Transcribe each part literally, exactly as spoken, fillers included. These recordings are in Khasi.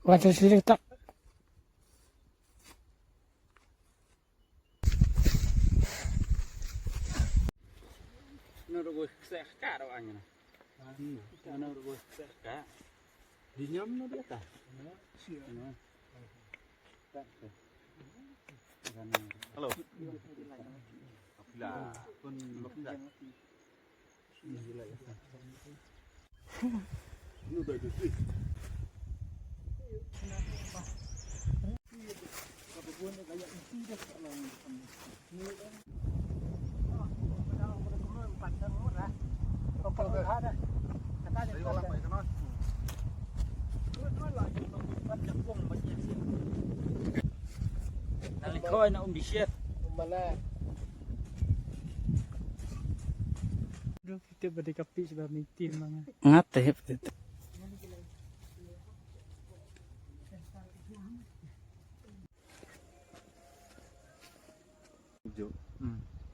Water slitak. Nurgo sekar wanya. Nurgo sekar. Di nyam na dia ta. Hello. Bila pun. Te ba dei ka pis ba meeting ma nga. Nga te hep te.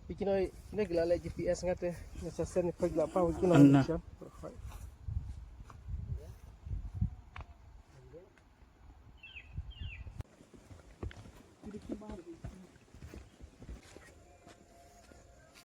Phi ki noi ne ki la leh G P S nga te. Nga sa send ni pek la pa ki noi. Anna.